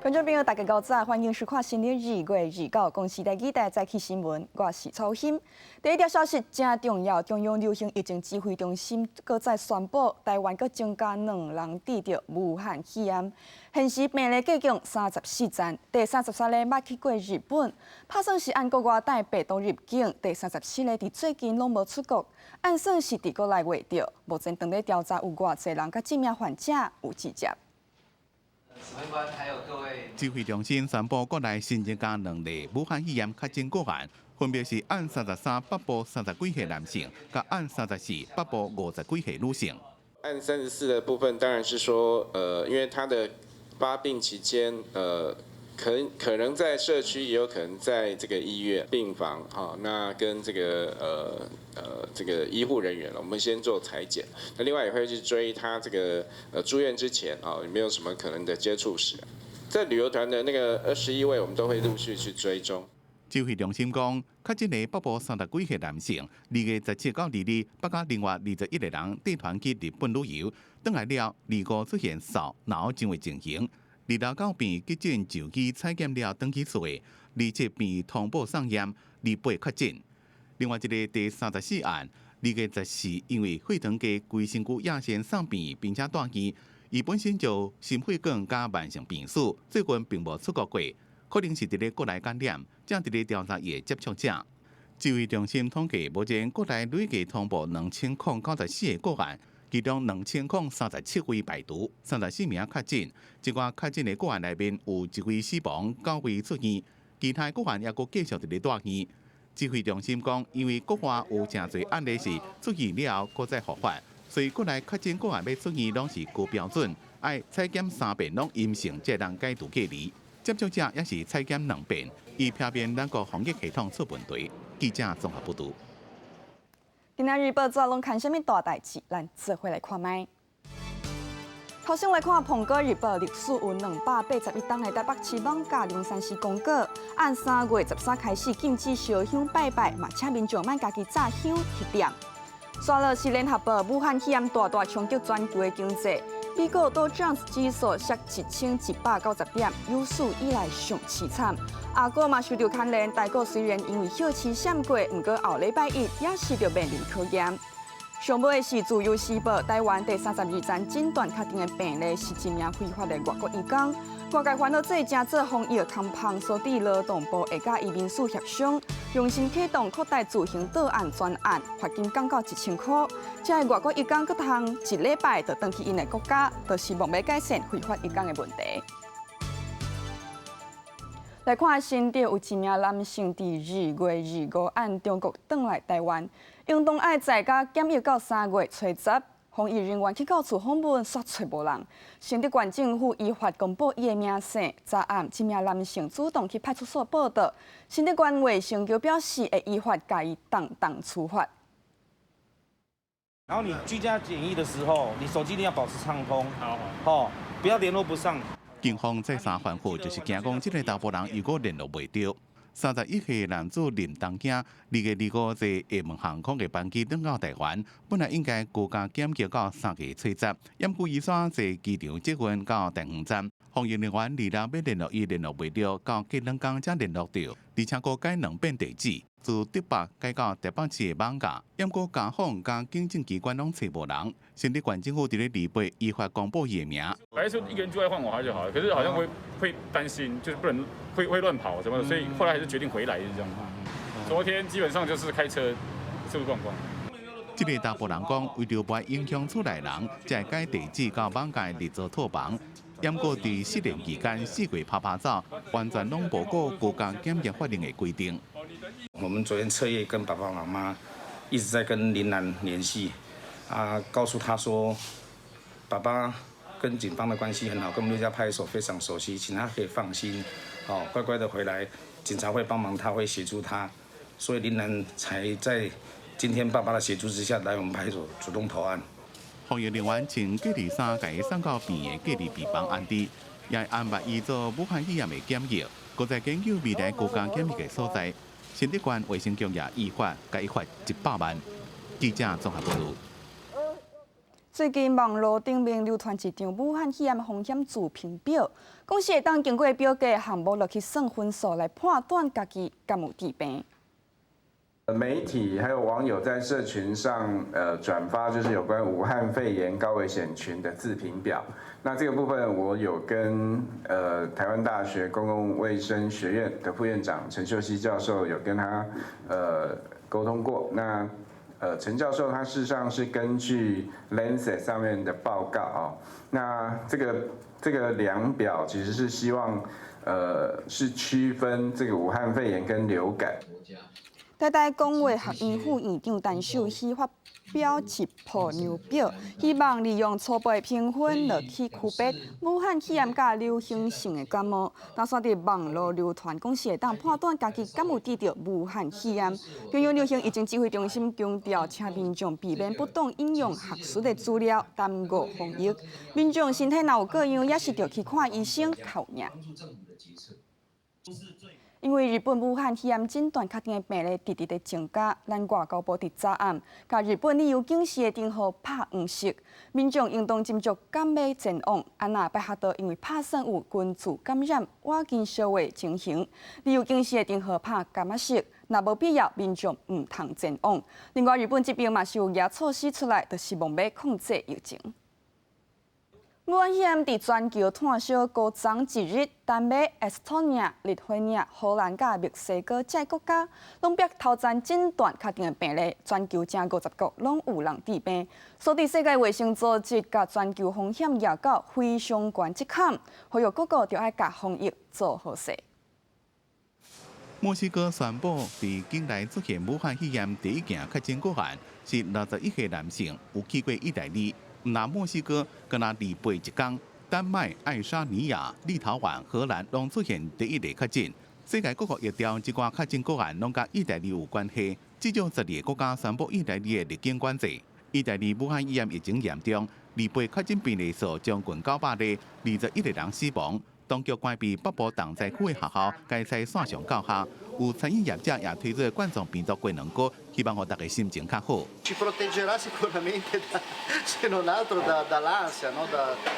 觀眾朋友，大家午早，歡迎收看新曆2月29公視第二台早起新聞，我是曹欣。第一條消息誠重要，中央流行疫情指揮中心閣再宣布，台灣閣增加兩人得著武漢肺炎，現時病例計共34例，第33例捌去過日本，拍算是按國外帶病毒入境，第34例佇最近攏無出國，按算是佇國內穢著，目前正咧調查有偌濟人佮這名患者有接觸。指揮中心宣布，國內新增加兩例武漢肺炎確診個案，分別是案33北部30幾歲男性，佮案34北部50幾歲女性。案34的部分當然是說，因為他的發病期間，可能在社區，也有可能在這個醫院病房，哈，那跟這個醫護人員，我們先做採檢。那另外也會去追他這個住院之前啊，有沒有什麼可能的接觸史？在旅遊團的那個21位，我們都會陸續去追蹤。指揮中心講，確診的北部30幾歲男性，2月17到22，捌佮另外21個人帶團去日本旅遊，轉來了，25出現嗽、腦症的情形。26到病急診就醫採檢了，轉去厝的，27病通報送驗，28確診。另外一個第34案，2月14因為血糖低，規身軀壓線送病，並且住院。伊本身就心血管佮慢性病史，最近並無出國過，可能是佇咧國內感染，正佇咧調查伊的接觸者。指揮中心統計，目前國內累計通報2094個個案，其中2037位排除，34名確診。這寡確診的個案內面有一位死亡，九位出院，其他個案猶閣繼續佇咧住院。指揮中心講，因為國外有誠濟案例是出院了後閣再復發，所以國內確診個案欲出院攏是高標準，愛採檢三遍攏陰性，才通解除隔離。接觸者也是採檢兩遍，以避免咱國防疫系統出問題。記者綜合報導。今仔日報紙攏刊啥物大代誌？咱做伙來看覓。頭先來看《蘋果日報》歷史有281冬的台北市艋舺龍山寺公告，按3月13開始禁止燒香拜拜，嘛請民眾莫家己紮香去點。煞落是聯合報，武漢肺炎大大衝擊全球的經濟，美國道瓊斯指數瀉1190點，有史以來上淒慘。亞股嘛受著牽連，台股雖然因為歇市閃過，毋過後禮拜一也是著面臨考驗。上尾的是《自由時報》，台灣第32層診斷確定的病例是一名非法的外國移工。外界煩惱這成做防疫空縫，所致勞動部會佮移民署協商，重新啟動擴大自行到案專案，罰金降到1000箍。這个外國移工閣通一禮拜就轉去𪜶的國家，就是望欲改善非法移工的問題。來看新竹有一名男性佇2月25按中國轉來台灣，應當愛在家檢疫到3月初10，防疫人員去到厝訪問，煞揣無人。新竹縣政府依法公布伊的名姓，昨暗這名男性主動去派出所報到，新竹縣衛生局表示會依法共伊重重處罰。然後你居家檢疫的時候，你手機一定要保持暢通，好，不要聯絡不上。警方再三反覆，就是驚講這個查埔人如果聯絡袂著。31歲男子林東京，2月25坐廈門航空的班機轉到台灣，本來應該居家檢疫到3月初10，毋過伊煞坐機場捷運到大園站，防疫人員二六欲聯絡伊聯絡袂著，到隔兩工才聯絡著，而且閣改兩遍地址，自竹北改到台北市的艋舺，毋過家訪佮警政機關攏揣無人。新竹縣政府佇咧28依法公布伊的名。本來說一個人住在萬華就好了，可是好像會擔心，就是不能會亂跑什麼的，所以後來還是決定回來，就是這樣。昨天基本上就是開車四處逛逛。這個查埔人講，為著袂影響厝內人，才會改地址到艋舺的麗澤套房。毋過佇失聯期間四處趴趴走，完全攏無顧居家檢疫法令的規定。我們昨天徹夜跟爸爸媽媽一直在跟林楠聯繫，啊，告訴他說，爸爸跟警方的關係很好，跟我們六家派出所非常熟悉，請他可以放心，哦，乖乖的回來，警察會幫忙他，會協助他，所以林楠才在今天爸爸的協助之下來我們派出所主動投案。防疫人員穿隔離衫，共伊送到病院隔離病房安置，也安排伊做武漢肺炎的檢疫，閣再研究未來居家檢疫的所在。新竹縣衛生局也依法共伊罰100萬。記者綜合報導。最近網路頂面流傳一張武漢肺炎風險自評表，講是會當經過表格項目落去算分數來判斷家己敢有致病。媒體還有網友在社群上，轉發就是有關武漢肺炎高危險群的自評表。那這個部分我有跟台灣大學公共衛生學院的副院長陳秀熙教授有跟他溝通過。那陳教授他事實上是根據 Lancet 上面的報告啊，那這個量表其實是希望是區分這個武漢肺炎跟流感。台大公衛學院副院長陳秀熙發表一破量表，希望利用初步的評分來去區別武漢肺炎佮流行性的感冒。但煞佇網路流傳，講是會當判斷家己敢有得著武漢肺炎。中央流行疫情指揮中心強調，請民眾避免不當引用學術的資料，耽誤防疫。民眾身體若有過樣，也是著去看醫生較有影。因為日本武漢肺炎診斷確診的病例直直咧增加，咱外交部佇昨暗，共日本旅遊警示的燈號拍黃色，民眾應當斟酌敢欲前往，按若拜合因為拍算有群聚感染、倚近相會情形，旅遊警示的燈號拍柑仔色，若無必要，民眾毋通前往。另外，日本這邊嘛是有舉措施出來，就是望欲控制疫情。武漢肺炎佇全球炭燒高漲一日，丹麥、埃斯托尼亞、立陶宛、荷蘭佮墨西哥這國家，攏逼頭前診斷確定的病例，全球成50國攏有人致病。所以世界衛生組織共全球風險提到非常懸這坎，呼籲各國著愛共防疫做好勢。墨西哥宣布，佇境內出現武漢肺炎第一件確診個案，是61歲男性，有去過意大利。毋但墨西哥，敢若禮拜一工，丹麥、愛沙尼亞、立陶宛、荷蘭攏出現第一例確診。世界各國疫調這寡確診個案攏佮意大利有關係，至少12個國家宣布意大利的入境管制。意大利武漢肺炎疫情嚴重，禮拜確診病例數將近900例，21個人死亡。當局關閉北部重災區的學校，改採線上教學。有餐飲業者也推出冠狀病毒雞卵糕，希望予大家心情較好。 Ci proteggerà sicuramente se non altro dall'ansia, no?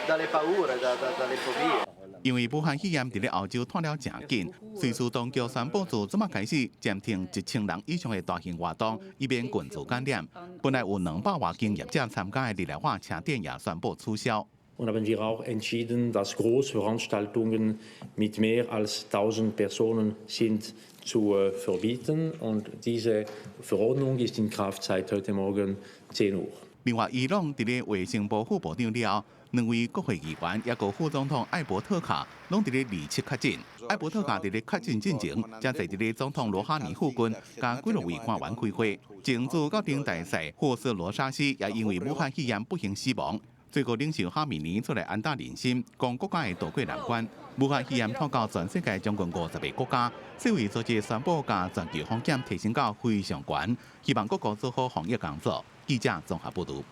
Dalle paure, dalle fobie. 因為武漢肺炎佇咧歐洲湠了誠緊，瑞士當局宣布自這馬開始暫停1000人以上的大型活動，以免群聚感染。本來有200外間業者參加的日內瓦車展也宣布取消。 Und haben wir auch entschieden, dass Großveranstaltungen mit mehr als 1000 Personen sind zu verbieten. Und diese Verordnung ist in Kraft seit heute Morgen 10 Uhr. 另外，伊朗佇咧衛生部副部長了後，兩位國會議員抑閣副總統艾伯特卡攏佇咧27確診。艾伯特卡佇咧確診進前，才坐佇咧總統羅哈尼附近，佮幾落位官員開會。前主教定大賽霍斯羅沙西也因為武漢肺炎不幸死亡。最高領袖哈米尼出來安撫人心，講國家會渡過難關。武漢肺炎湠到全世界將近50個國家，世衛組織宣布共全球風險提升到非常懸，希望各國做好防疫工作。記者綜合報導。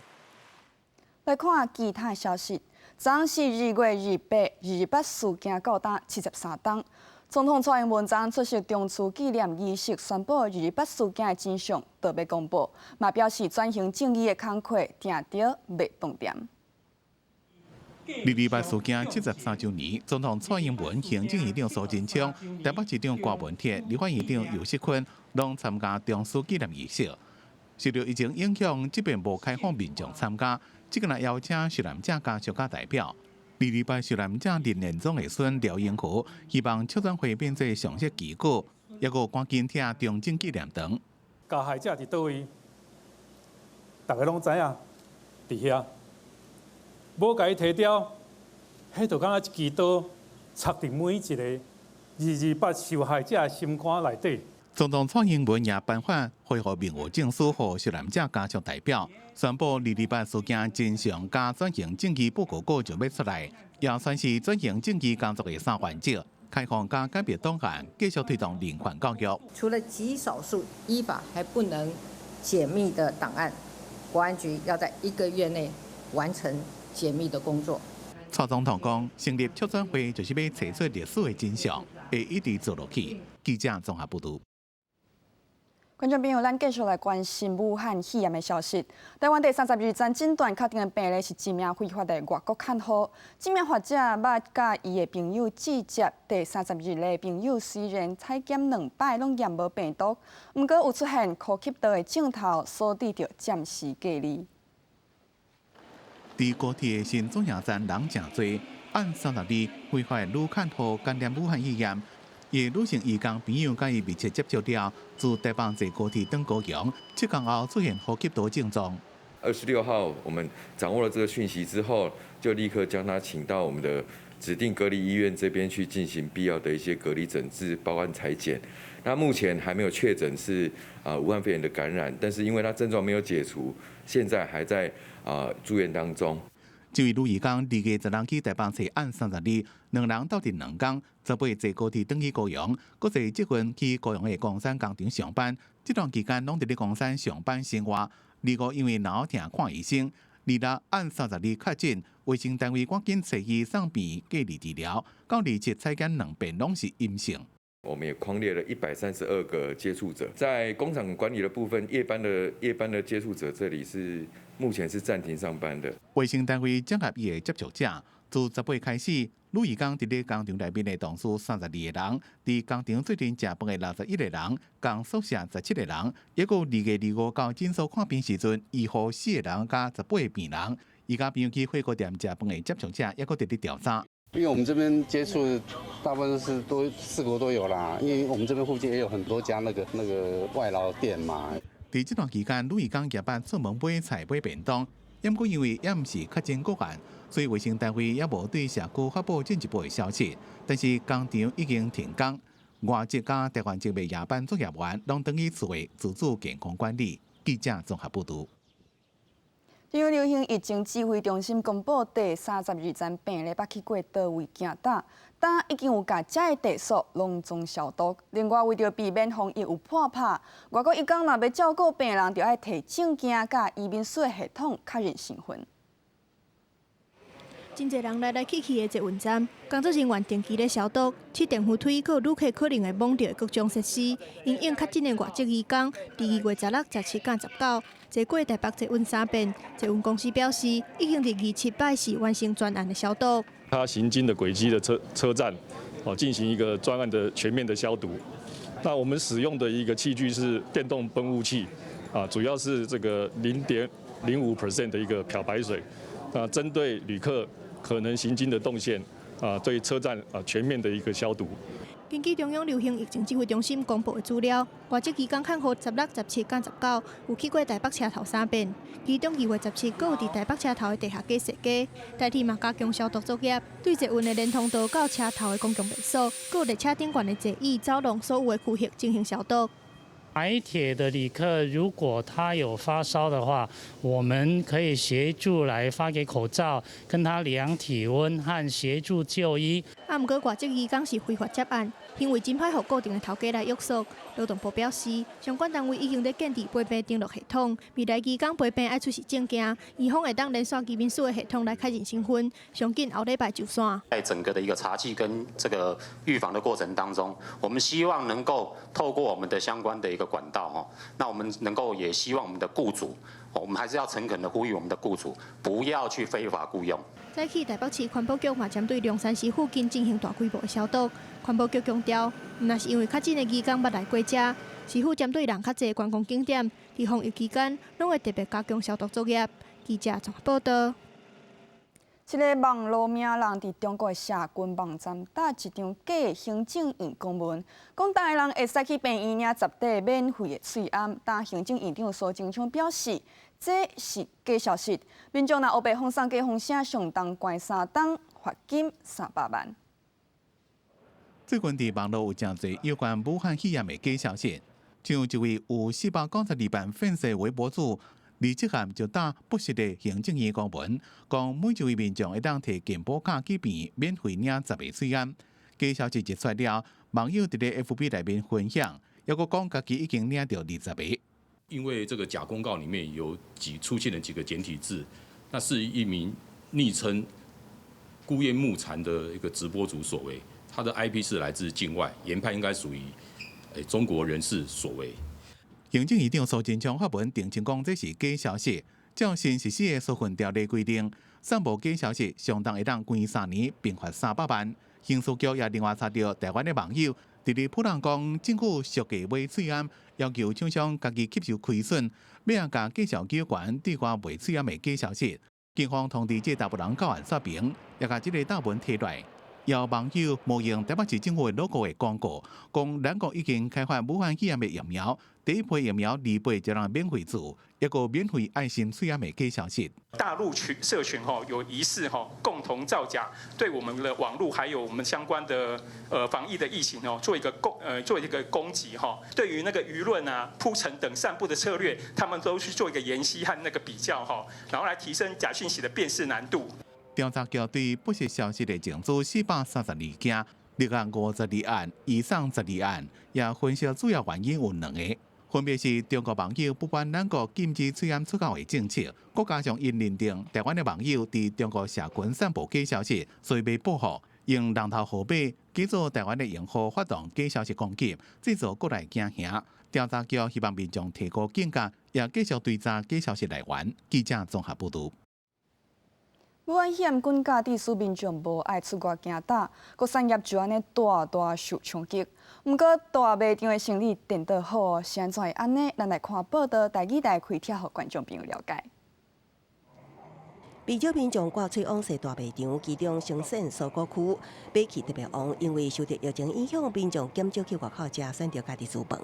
來看其他消息，昨昏是2月28，228事件到今73冬。總統蔡英文昨昏出席中區紀念儀式，宣布228事件的真相著欲公布，嘛表示轉型正義的工課定著袂動恬。228事件73週年，總統蔡英文、行政院長蘇貞昌、台北市長柯文哲、立法院長游錫堃，攏參加中區紀念儀式。受著疫情影響，這擺無開放民眾參加，只敢若邀請受難者家屬佮代表。228受難者林連忠的孫廖英豪希望促轉會變做常設機構，抑閣趕緊拆中正紀念堂。加害者佇佗位？大家攏知影，佇遐。無共伊提掉，彼就敢若一支刀插佇每一个228受害者的心肝內底。總統蔡英文也頒發恢復名譽證書予受難者家屬代表，宣布228事件真相佮轉型正義報告稿就欲出來，也算是轉型正義工作的三原則：開放佮解密檔案，繼續推動人權教育。除了極少數依法還不能解密的檔案，國安局要在一個月內完成解密的工作。蔡總統講，成立促轉會就是欲揣出歷史的真相，會一直做落去。記者綜合報導。觀眾朋友，咱繼續來關心武漢肺炎的消息。台灣第32站診斷確定的病例是一名非法的外國看護。這名患者捌佮伊的朋友指接，第三十二例朋友雖然採檢兩擺攏驗無病毒，毋過有出現呼吸道的症頭，所以著暫時隔離。佇高鐵新總營站人誠濟，按32非法女看護感染武漢肺炎。伊女性義工朋友佮伊密切接觸了，自台北坐高鐵轉高雄，7天後出現呼吸道症狀。 26號，我們掌握了這個訊息之後，就立刻將他請到我們的指定隔離醫院這邊去進行必要的一些隔離診治，包括採檢。那目前還沒有確診是武漢肺炎的感染，但是因為他症狀沒有解除，現在還在住院當中。這位女義工2月16去台北揣案三十二，兩人鬥陣2工，18坐高鐵轉去高雄，閣坐捷運去高雄的岡山工廠上班。這段期間攏佇咧岡山上班生活。25因為腦痛看醫生，26按三十二確診，衛生單位趕緊揣伊送病隔離治療，到27採檢兩遍攏是陰性。我們也匡列了132個接觸者，在工廠管理的部分，夜班的接觸者，這裡是目前是暫停上班的。衛生單位整合伊的接觸者，自18開始，女義工佇咧工廠內面的同事32個人，佇工廠做陣食飯的61個人，仝宿舍17個人，抑閣2月25到診所看病時陣，醫護四個人佮18個病人，伊佮朋友去火鍋店食飯的接觸者，抑閣佇咧調查。因為我們這邊接觸大部分都是都四國都有啦，因為我們這邊附近也有很多家那個外勞店嘛。佇這段期間，女義工夜班出門買菜買便當，毋過因為猶毋是確診個案，所以衛生單位猶無對社區發布進一步的消息。但是工廠已經停工，外籍佮台灣籍的夜班作業員攏轉去厝內自主健康管理。記者綜合報導。中央流行疫情指揮中心公布第三十二站病例捌去過佗位行呾，呾已經有共遮的地所攏總消毒。另外，為著避免防疫有破口，外國醫工若欲照顧病人，著愛提證件佮移民署的系統確認身份。真濟人來來去去的捷運站，工作人員定期咧消毒，試電扶梯，閣有旅客可能會摸著的各種設施。因應確診的外籍移工，佇2月16、17佮19，坐過台北捷運三遍。捷運公司表示，已經佇27拜四完成全案的消毒。他行經的軌跡的車站，哦，進行一個專案的全面的消毒。那我們使用的一個器具是電動噴霧器，啊，主要是這個0.05% 的一個漂白水。那針對旅客可能行經的動線，啊，對車站啊全面的一個消毒。根據中央流行疫情指揮中心公布的資料，外籍移工看護16、17佮19有去過台北車頭三遍，其中2月17閣有佇台北車頭的地下街踅街，台鐵嘛加強消毒作業，對捷運的連通道到車頭的公共便所，閣有列車頂懸的座椅、走廊所有的區域進行消毒。台鐵的旅客如果他有發燒的話，我們可以協助來發給口罩，跟他量體溫和協助就醫。啊，毋過外籍移工是非法接案，行為真歹予固定的頭家來約束。勞動部表示，相關單位已經咧建置陪病登錄系統，未來移工陪病愛出示證件，醫方會當連線移民署的系統來確認身份，上緊後禮拜就線。在整個的一個查緝跟這個預防的過程當中，我們希望能夠透過我們的相關的一個管道，哈，那我們能夠也希望我們的僱主，我們還是要誠懇的呼籲我們的僱主，不要去非法僱傭。早起台北市環保局嘛針對龍山寺附近進行大規模的消毒。環保局強調，毋但是因為確診的移工捌來過遮，市府針對人較濟觀光景點，佇防疫期間攏會特別加強消毒作業。記者綜合報道。這个網路名人佇中國社群網站貼一張假行政院公文，講台灣人會使去病院領十塊免費的喙罨。但行政院長蘇貞昌表示，這是假消息。民眾若烏白放送假風聲，上重關3冬，罰金300萬。最近佇網路有誠濟有關武漢肺炎的假消息，像一位有492萬粉絲微博主，27號就貼不實的行政院公文，講每一位民眾會當提健保卡去病院免費領十個喙罨。假消息一出了，網友佇咧 FB 內面分享，猶閣講家己已經領著20個。因為這個假公告裡面有出現了幾個簡體字，那是一名昵稱孤雁木蟬的一個直播主所為，他的 IP 是來自境外，研判應該屬於中國人士所為。行政院長蘇貞昌發文澄清講，這是假消息。照新實施的紓困條例規定，散布假消息，相當會當關3年，併罰300萬。刑事局也另外查著台灣的網友，佇咧噗浪講政府俗價買喙罨，要求廠商家己吸收虧損，欲共繼續糾懸對外賣喙罨的假消息。警方通知這大部人到案說明，也共這个貼文提來。有網友冒用台北市政府的 logo 的廣告，講咱國已經開發武漢肺炎的疫苗，第一批疫苗2八就讓免費做，一個免費愛心喙罨的假消息。大陸群社群吼有疑似吼共同造假，對我們的網路還有我們相關的防疫的疫情哦做一個攻擊哈。對於那個輿論啊鋪陳等散布的策略，他們都去做一個研析和那個比較哈，然後來提升假訊息的辨識難度。調查局對不實消息的偵做432件，立案52案，移送12案，也分析主要原因有兩個，分別是中國網友不滿咱國禁止喙罨出口的政策，閣加上𪜶認定台灣的網友佇中國社群散布假消息，所以欲報復，用人頭號碼記做台灣的用戶發動假消息攻擊，製造國內驚嚇。調查局希望民眾提高警覺，也繼續追查假消息來源。記者綜合報導。武漢肺炎滾價致使民眾無愛出外行踏，閣產業就按呢大大受衝擊。毋過大賣場的生意顛倒好，是按怎會按呢？咱來看報道，台語台開帖，予觀眾朋友了解。不少民眾掛喙往踅大賣場，其中松山蔬果區買氣特別旺，因為受著疫情影響，民眾減少去外口食，選擇家己煮飯。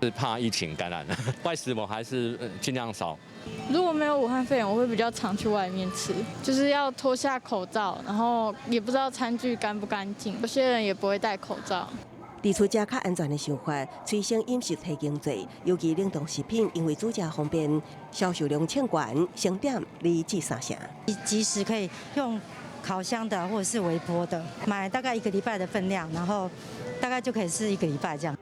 是怕疫情感染，外食我還是盡量少。如果沒有武漢肺炎，我會比較常去外面吃，就是要脫下口罩，然後也不知道餐具乾不乾淨，有些人也不會戴口罩。佇厝食較安全的想法，催生飲食提經濟，尤其冷凍食品，因為煮食方便，銷售量衝懸，成長2至3成。即時可以用烤箱的或者是微波的，買大概一個禮拜的分量，然後大概就可以吃一個禮拜這樣。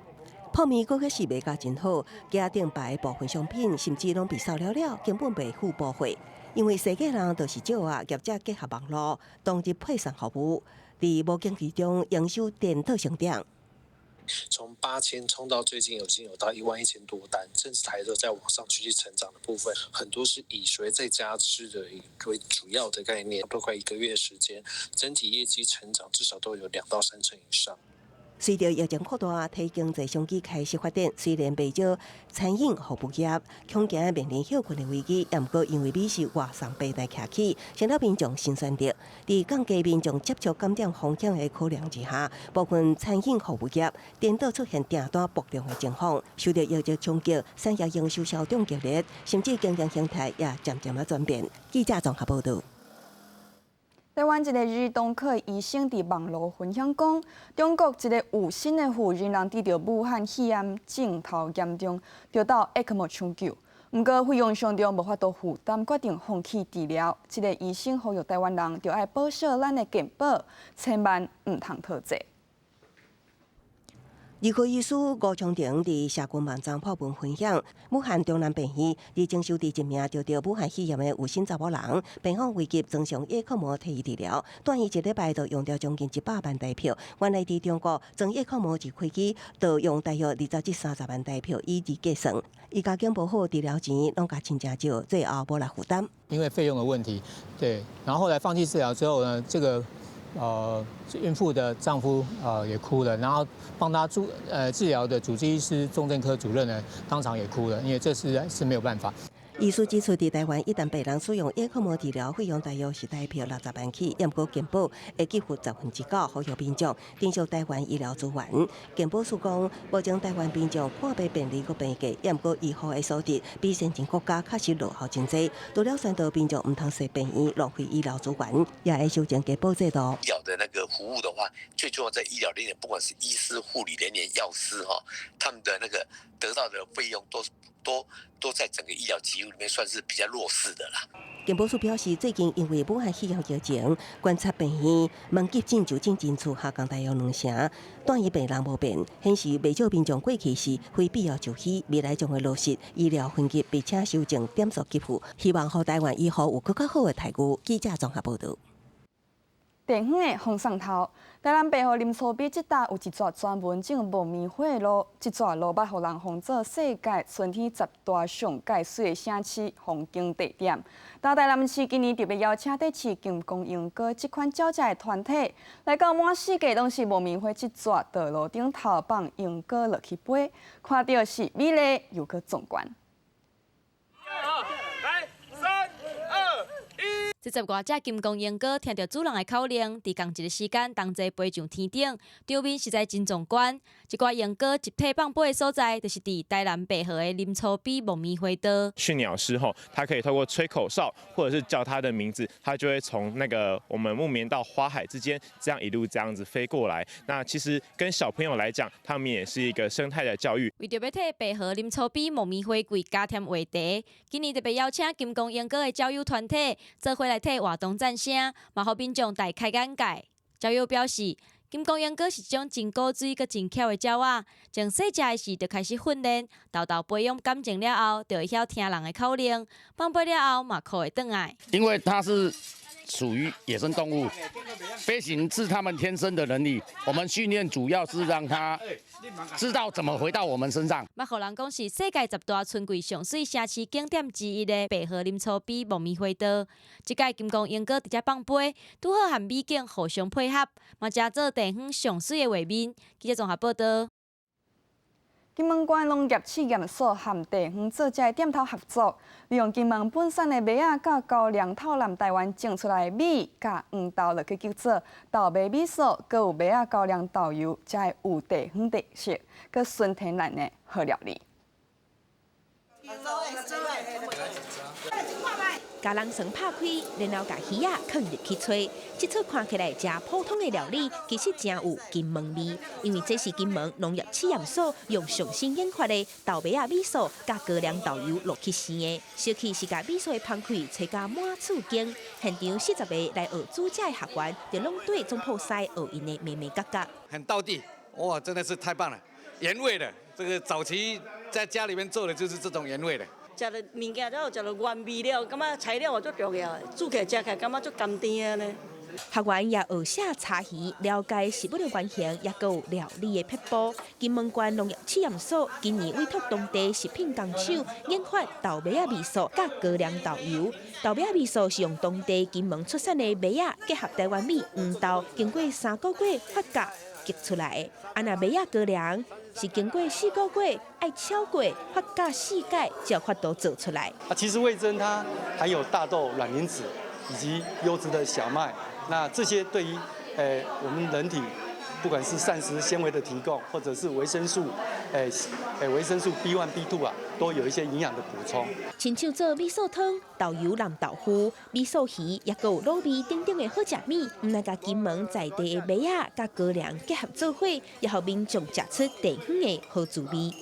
泡麵閣確實賣甲真好，架頂擺部分商品甚至攏被掃了了，根本袂付補貨。因為踅街人就是少啊，業者結合網路，當日配送服務，佇無景氣中營收顛倒成長。從8000衝到最近已經有到11000多單，甚至還有在往上繼續成長的部分，很多是以隨在家吃的為主要的概念，都快一個月時間，整體業績成長至少都有2到3成以上。隨著疫情擴大，體經濟商機開始發展。雖然袂少餐飲服務業恐驚面臨歇困的危機，也毋過因為美食外送平台起起，成了民眾新選擇。佇降低民眾接觸感染風險的考量之下，部分餐飲服務業顛倒出現訂單爆量的情況，受著疫情衝擊，產業營收消長激烈，甚至經營形態也漸漸仔轉變。記者綜合報導。台灣一个兒童科醫生佇網路分享講，中國一个有新的婦人人得著武漢肺炎症頭嚴重，著鬥 ECMO 搶救，毋過費用傷重，無法度負擔，決定放棄治療。這个醫生呼籲台灣人，著愛保守咱的健保，千萬毋通討債。兒科醫師吳長廷佇社群網站發文分享，武漢中南病院佇徵收佇一名著著武漢肺炎的有心查某人，病況危急，裝上葉克膜替伊治療，短伊一禮拜就用著將近100萬台票。原來佇中國裝葉克膜一開機，就用大約20至30萬台票以二計算。伊家境無好，治療錢攏共親戚借，最後無力負擔。因為費用的問題，對，然後後來放棄治療之後呢，這個。孕婦的丈夫也哭了，然後幫他治療的主治醫師、重症科主任呢，當場也哭了，因為這是沒有辦法。醫師指出，佇台灣一旦病人使用葉克膜治療，費用大約是台票60萬起，毋過健保會給付9%，予予民眾，珍惜台灣醫療資源。健保署講，目前台灣民眾看病便利閣平價，毋過醫護的素質比先進國家確實落後真濟。除了宣導民眾毋通踅病院浪費醫療資源，也會修正健保制度。醫療的那個服務的話，最重要在醫療人員，不管是醫師、護理人員、藥師，哈，他們的那個得到的費用都在整個醫療機構裡面算是比較弱勢的啦。健保署表示，最近因為武漢肺炎疫情，觀察病院門急診就診人數下降大約2成，住院病人無變，顯示袂少民眾過去是非必要就醫，未來將會落實醫療分級，並且修正點數給付，希望予台灣醫護有閣較好的待遇。記者綜合報導。地方的风送头。台南白河林厝边這搭有一逝專門種木棉花的路，這逝路捌予人封做世界春天十大上蓋媠的城市風景地點。但台南市今年特別邀請佇飼金剛鸚哥這款鳥隻的團體來到滿世界攏是木棉花這逝道路頂頭放鸚哥落去飛，看著是美麗又閣壯觀。這十外隻金剛鸚哥聽著主人的口令，佇仝一个時間同齊飛上天頂，場面實在真壯觀。這寡鸚哥集體放飛的所在，就是佇台南白河的林厝邊木棉花道。馴鳥師吼，他可以透過吹口哨，或者是叫他的名字，他就會從那個我們木棉到花海之間，這樣一路這樣子飛過來。那其實跟小朋友來講，他們也是一個生態的教育。為著欲替白河林厝邊木棉花季加添話題，今年特別邀請金剛鸚哥的鳥友團體做伙來替活動讚聲，嘛予民眾大開眼界。鳥友表示，金剛鸚哥是一種真古錐閣真巧的鳥仔，從細隻的時就開始訓練，沓沓培養感情了後，就會曉聽人的口令，放飛了後嘛閣會轉來。因為它是屬於野生動物，飛行是他們天生的能力。我們訓練主要是讓它知道怎麼回到我們身上。嘛，予人講是世界十大春季上媠城市景點之一的白河林厝邊木棉花道。這屆金剛鸚哥佇遮放飛，拄好和美景互相配合，嘛成做地方上媠的畫面。記者綜合報導。金門縣農業試驗所和地方做者的店頭合作，利用金門本產的麥仔佮高粱透南台灣種出來的米佮黃豆落去製作豆麥米素，閣有麥仔高粱豆油，才會有地方特色，閣純天然的好料理。共人床拍開，然後共魚仔囥入去炊。這齣看起來誠普通的料理，其實誠有金門味。因為這是金門農業試驗所用上新研發的豆麥仔米素佮高粱豆油落去生的。小氣是共米素的芳氣炊甲滿厝間。現場40个來學煮食的學員，就攏對總鋪師學𪜶的眉眉角角。很道地，哇，真的是太棒了，原味的。這個早期在家裡面做的就是這種原味的。食著物件了，食著原味了，感覺材料也足重要，煮起來食起來感覺足甘甜的呢。學員也學寫柴魚，了解食物的原型，也閣有料理的撇步。金門縣農業試驗所今年委託當地食品工廠研發豆麥仔味素佮高粱豆油。豆麥仔味素是用當地金門出產的麥仔結合台灣米、黃豆，經過3個月發酵結出來的。啊，若麥仔高粱是經過4個月愛超過發酵4擺，才有法度做出來。啊，其實味噌它含有大豆卵磷脂以及優質的小麥，那這些對於我們人體，不管是膳食纖維的提供，或者是維生素，維生素 B1、B2 啊，都有一些營養的補充。親像做米素湯、豆油淋豆腐、米素魚，也閣有滷味等等的好食物，毋但共金門在地的麥仔佮高粱結合做伙，也予民眾食出地方的好滋味。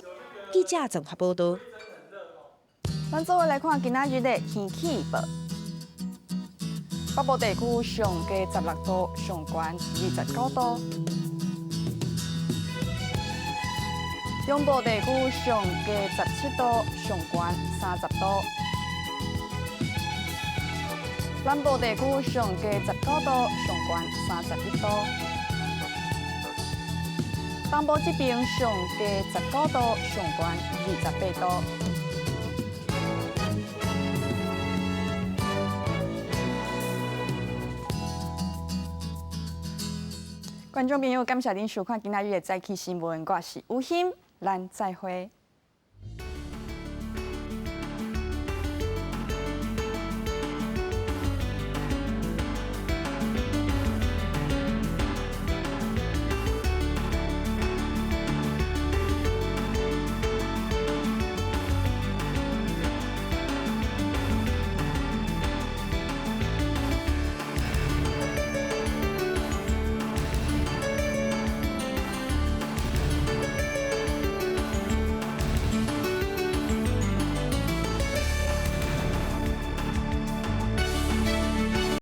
記者綜合報導。咱做伙來看今仔日的天氣預報。北部地區上低16度，上懸29度；中部地區上低17度，上懸30度；南部地區上低19度，上懸31度；東部這邊上低19度，上懸28度。觀眾朋友，感謝恁收看今仔日的早起新聞，我是吳欣，咱再會。